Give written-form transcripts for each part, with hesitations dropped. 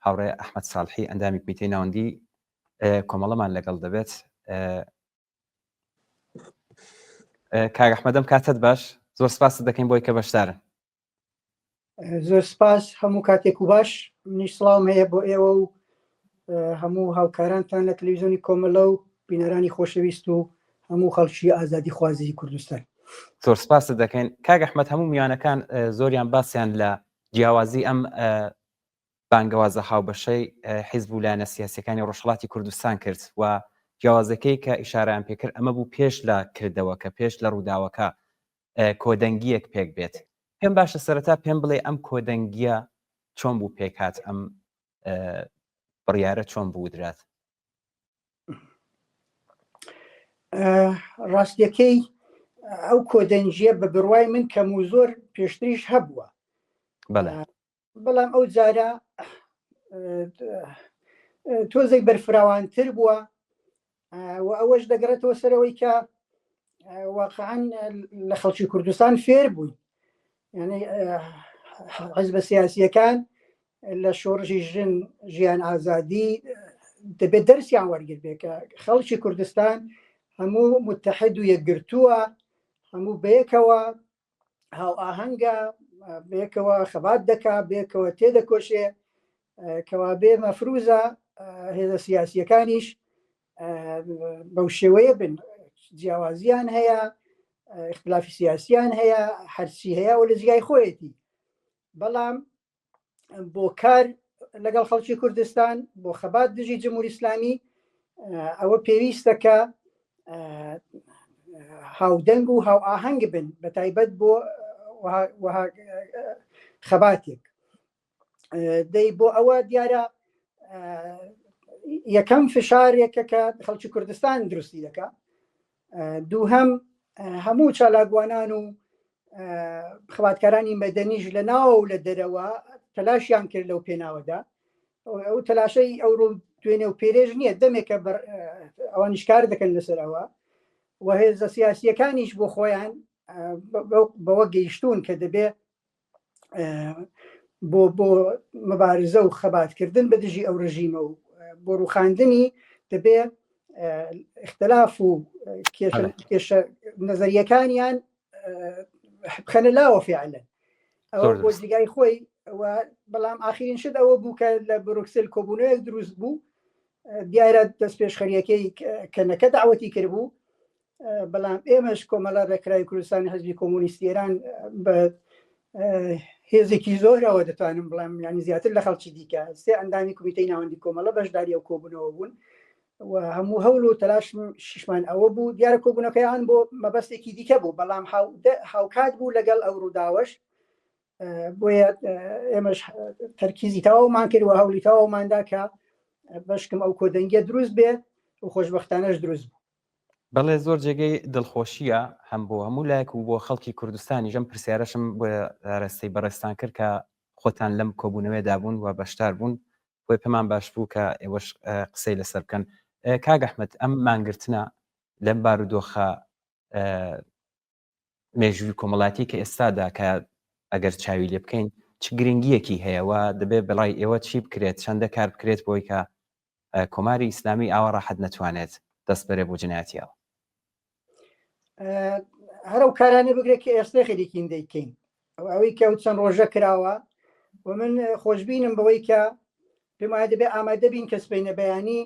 هاوڕێ ئەحمد ساڵحی ئەندامی کمیتەی ناوەندی کۆمەڵەمان لەگەڵ دەبێت. کاک ئەحمەدەم کاتت باش، زۆر سپاست دەکەین بۆی کە بەشدارن. زۆر سپاس، هەموو کاتێک و باش. منیش سڵاوم هەیە بۆ ئێوە و هەموو هاوکارانتان لە تەلەویزیۆنی کۆمەلە و بینەرانی خۆشەویست و هەموو خەڵکی ئازادی خوازی کوردستان. زۆر سپاست دەکەین کاک ئەحمەد. هەموو میوانەکان زۆریان باسیان لە جیاوازی ئەم بانگەوازە هاوبەشەی حیزب و لایەنە سیاسیەکانی ڕۆژهەڵاتی کوردستان کرد و جیاوازەکەی کە ئیشارەیان پێکرد ئەمە بوو پێش لە کردەوەکە، پێش لە ڕووداوەکە کۆدەنگییەک پێک بێت. پێم باشە سەرەتا پێم بڵێ ئەم کۆدەنگییە چۆن بوو پێکهات، ئەم بڕیارە چۆن بوو درات؟ ڕاستیەکەی ئەو کۆدەنگییە بە بڕوای من کەم و زۆر پێشتریش هەبووە. بەڵام ئەو جارە تۆزێک بەرفراوانتر بووە و ئەوەش دەگەڕێتەوە سەرەوەی کە واقعا لە خەڵکی کوردستان فێر بووین، یعنی حزبە سیاسیەکان لە شۆڕشی ژن ژیان ئازادی دەبێت دەرسیان وەرگر بێ کە خەڵکی کوردستان هەموو متحد و یەکگرتووە، هەموو بەیەکەوە هاوئاهەنگە، بەیەکەوە خەبات دەکا، بەیەکەوە تێدەکۆشێ، کەوابێ مەفروزە هێزە سیاسیەکانیش بەو شێوەیە بن. جیاوازیان هەیە، اختلافی سیاسیان هەیە، هەرچی هەیە و لە جیگای خۆیەتی، بەڵام بۆ کار لەگەڵ خەڵکی کوردستان بۆ خەبات دژی جمهوری ئیسلامی ئەوە پێویستە کە هاودەنگ و هاوئاهەنگ بن، بە تایبەت بۆ خەباتێک. دەی بۆ ئەوە دیارە یەکەم فشارێکە کە خەڵکی کوردستان دروستی دەکا، دووهەم هەموو چالاکوانان و خەباتکارانی مەدەنیش لە ناوە و لە دەرەوە تەلاشیان کرد لەو پێناوەدا. ئەو تەلاشەی ئەوڕۆ دوێنێ و پێرێژ نییە، دەمێکە ئەوانیش کار دەکەن لەسەر ئەوە و هێزە سیاسیەکانیش بۆ خۆیان بەوە گەیشتوون کە دەبێ بۆ بۆ مبارزە و خەباتکردن بە دژی ئەو ڕژیمە و بۆ ڕوخاندنی دەبێ اختلاف و کێشە نەزەریەکانیان بخەنە لاوە فعلا ئەوە بۆ جیگای خۆی. بەڵام ئاخرین شت ئەوە بوو کە لە بروکسل کۆبوونەوەیەک دروست بوو، دیارە دەست پێشخەریەکەی کەنەکە داوەتی کردبوو، بەڵام ئێمەش کۆمەڵە ڕێکخراوی کوردستانی حزبی کۆمۆنیستی ئێران بە هێزێکی زۆرەوە دەتوانم بڵێم ینی زیاتر لە خەڵکی دیکە سێ ئەندامی کمیتەی ناوەندی کۆمەڵە بەشداری ئەو کۆبوونەوە بوون و هەموو هەوڵ و تەلاش شیشمان ئەوە بوو. دیارە کۆبوونەکەیان بۆ مەبەستێکی دیکە بوو، بەڵام هاوکات بوو لەگەڵ ئەو ڕووداوەش، بۆیە ئێمەش تەرکیزی تەواومان کرد و هەوڵی تەواوماندا کە بەشکم ئەو کۆدەنگیە دروست بێ و خۆشببختانەش دروست بوو. بەڵێ، زۆر جێگەی دڵخۆشییە هەم بۆ هەموو لایەک و بۆ خەڵکی کوردستانیش. ئەم پرسیارەشم بۆ ئاراستەی بەڕێزتان کرد کە خۆتان لەم کۆبوونەوەیەدا بوون و بەشدار بوون، بۆیە پێمان باش بوو کە ئێوەش قسەی لەسەر بکەن. کاک ئەحمەد، ئەم مانگرتنە لەم بارودۆخە مێژووی کۆمەڵاتی کە ئێستادا کە ئەگەر چاوی لێ بکەین چ گرنگیەکی هەیە و دەبێت بەڵای ئێوە چی بکرێت، چەندە کار بکرێت بۆی کە کۆماری ئیسلامی ئاوا ڕاحەت نەتوانێت دەست بەرێ بۆ جنایەتیەوە؟ هەر ئەو کارانە بگرێت کە ئێستا خەریکین دەیکەین، ئەوەی کە ئەو چەند ڕۆژە کراوە و من خۆشببینم بەوەی کە پێم وایە دەبێت ئامادە بین کە سبەینە بەیانی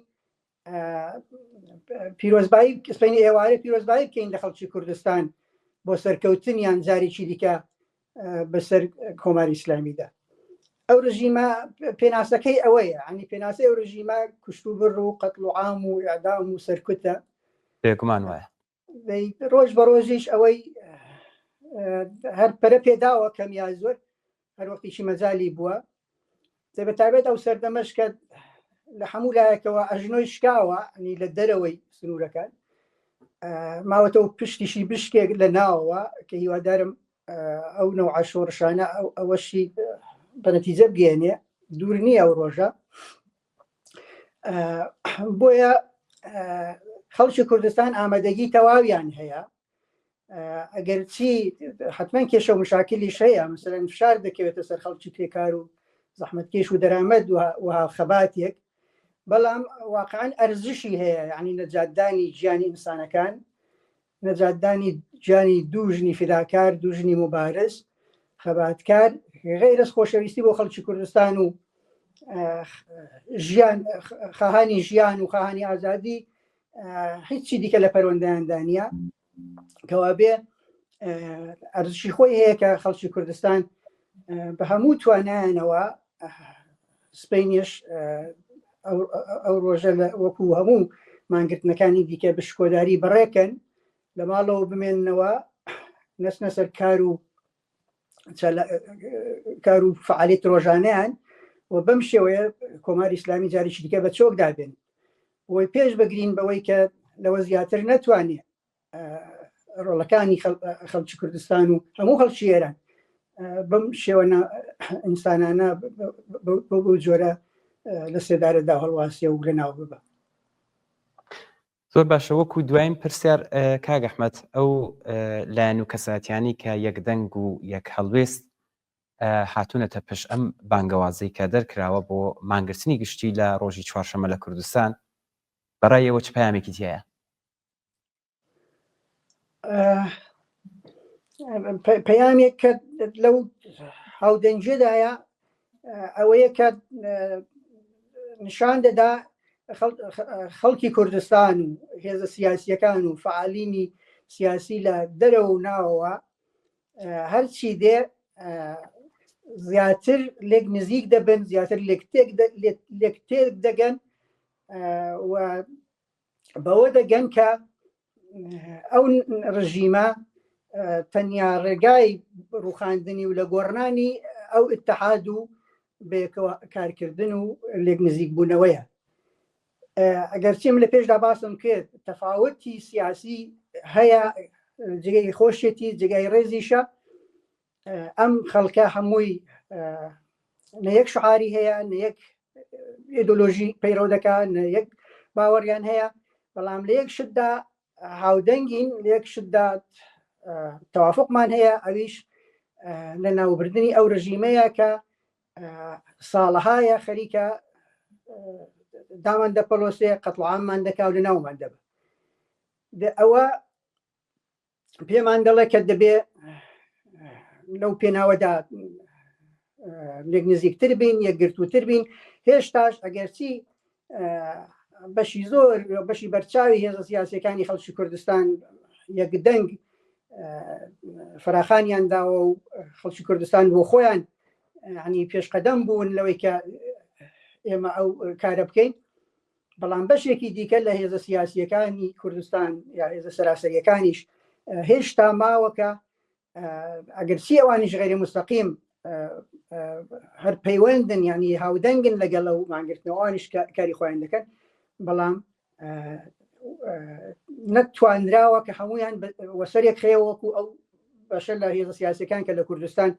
پیرۆزبایی سبەینە ئێوارە پیرۆزبایی بکەین لە خەڵکی کوردستان بۆ سەرکەوتنیان جارێکی دیکە بەسەر کۆماری ئیسلامیدا. ئەو رژیمە پێناسەکەی ئەوەیە، ینی پێناسەی ئەو رژیمە کوشت و بڕ و قەتڵ و عام و ئیعدام و سەرکوتە. بێگومان وایە. ڕۆژ بە ڕۆژیش ئەوەی هەر پەرە پێداوە کەم یا زۆر، هەر وەختیشی مەجالی بووە، بە تایبەت ئەو سەردەمەش کە لە هەموو لایەکەوە ئەژنۆی شکاوە، ینی لە دەرەوەی سنوورەکان ماوەتەوە پشتیشی بشکێک لە ناوەوە، کە هیوادارم ئەو نەوعە شۆڕشانە ئەوەشی بە نەتیجە بگەێنێ، دوور نییە ئەو ڕۆژە. بۆیە خەڵکی کوردستان ئامادەگی تەواویان هەیە، ئەگەرچی حتمما کێشە و مشاکلیش هەیە، مثلەن فشار دەکەوێتە سەر خەڵکی کرێکار و زەحمەتکێش و دەرامەت و خەباتێک بەڵام واقعا ئەرزشی هەیە یعنی نەجاتدانی گیانی ئینسانەکان نەجاتدانی گیانی دوو ژنی فیداکار دوو ژنی موبارز خەباتکار غەیرەز خۆشەویستی بۆ خەڵکی کوردستان و ژیان خواهانی ژیان و خواهانی ئازادی هیچی دیکە لە پەروەندەیاندا نییە کەوابێ ئەرزشی خۆی هەیە کە خەڵکی کوردستان بە هەموو توانایانەوە سپینیش ئەو ڕۆژە لە وەکو هەموو مانگرتنەکانی دیکە بە شکۆداری بەڕێکەن لە ماڵەوە بمێننەوە نەچنە سەر کار و کار و فعالیت ڕۆژانیان و بەم شێوەیە کۆماری ئیسلامی جارێکی دیکە بە چۆک دابێن بۆی پێش بگرین بەوەی کە لەوە زیاتر نەتوانێت ڕۆڵەکانی خەڵکی کوردستان و هەموو خەڵکی ئێران بەم شێوە ئینسانانە بەو جۆرە لە سێدارەدا هەڵواسێ و لەناو ببە. زۆر باشە وەکو دوایین پرسیار کاک ئەحمەد ئەو لایەن و کەساتیانی کە یەکدەنگ و یەک هەڵوێست هاتوونەتە پشت ئەم بانگەوازەی کە دەرکراوە بۆ مانگرتنی گشتی لە ڕۆژی چوارشەمە لە کوردستان بەڕای ئێوە چ پەیامێکی تیایە؟ پەیامێک کە لەو هاودەنگێدایە ئەوەیە کە نیشان دەدا خەڵکی کوردستان و هێزە سیاسیەکان و فعالینی سیاسی لە دەرەوە و ناوەوە هەرچی دێ زیاتر لێک نزیک دەبن زیاتر لێک لێک تێک دەگەن و بەوە دەگەن کە ئەو ڕژیمە تەنیا ڕێگای ڕوخاندنی و لە گۆڕنانی ئەو اتحاد و بەیەکەوە کارکردن و لێک نزیک بوونەوەیە ئەگەرچیم لە پێشدا باسم کرد تەفاوتی سیاسی هەیە جێگەی خۆشیەتی جێگای ڕێزیشە ئەم خەڵکە هەمووی نە یەک شعاری هەیە نە یەک ئیدۆلۆژی پەیڕەو دەکا نە یەک باوەڕیان هەیە بەڵام لە یەک شتدا هاودەنگین لە یەک شتدا توافقمان هەیە ئەویش لە ناوبردنی ئەو ڕژیمەیە کە ساڵەهایە خەریکە دامان دەپەڵۆسێ قەتڵعاممان دەکا و لە ناومان دەبە ئەوە پێمان دەڵێ کە دەبێ لەو پێناوەدا لێک نزیکتر بین یەکگرتووتر بین هێشتاش ئەگەرچی بەشی زۆر بەشی بەرچاوی هێزە سیاسەکانی خەڵکی کوردستان یەکدەنگ فراخانیان داوە و خەڵکی کوردستان بۆ خۆیان ینی پێشقەدەم بوون لەوەی کە ئێمە ئەو کارە بکەین بەڵام بەشێکی دیکە لە هێزە سیاسیەکانی کوردستان یا هێزە سەراسەریەکانیش هێشتا ماوەکە ئەگەر چی ئەوانیش غیری مستەقیم هەر پەیوەندن ینی هاودەنگن لەگەڵ ئەو مانگرتنەوەوانیش کاری خۆیان دەکەن بەڵام نەتوانراوە کە هەمویان وەسەرێک خەیە وەکو ئەو بەشە لە هێزە سیاسەکان کە لە کوردستان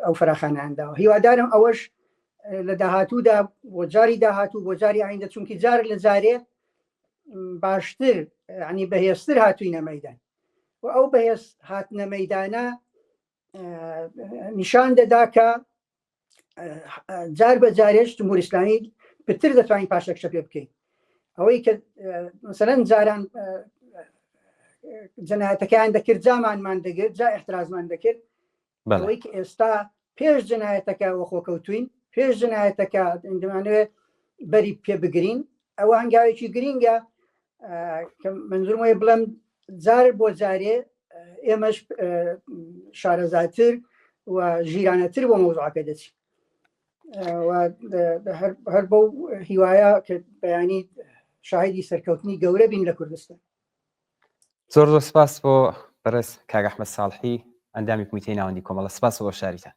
ئەو فراخانیان داوە هیوادارم ئەوەش لە داهاتوودا بۆ جاری داهاتوو بۆ جاری ئایندە چونکی جار لە جارێ باشتر ینی بەهێزتر هاتوینە مەدان و ئەو بەهێز هاتنە مەدانە نیشان دەدا کە جار بە جارێش جمهوری ئیسلامی پتر دەتوانین پاشەکشە پێ بکەین ئەوەی کە مثلەن جاران جەنایەتەکەیان دەکرد جامانمان دەگرت جا احترازمان دەکرد ئەوەی کە ئێستا پێش جنایەتەکە وەخۆکەوتوین پێش جنایەتەکە دەمانەوێت بەری پێ بگرین ئەوە هەنگاوێکی گرینگە کە منزورم وایە بڵێم جار بۆ جارێ ئێمەش شارەزاتر و ژیرانەتر بۆ مەوزوعەکە دەچین هەر بەو هیوایە کە بەیانی شاهیدی سەرکەوتنی گەورە بین لە کوردستان زۆر زۆر سپاس بۆ بەڕێز کاک ئەحمەد ساڵحی ئەندامی کۆمیتەی ناوەندی کۆمەڵە سپاس بۆ بەشداریتان.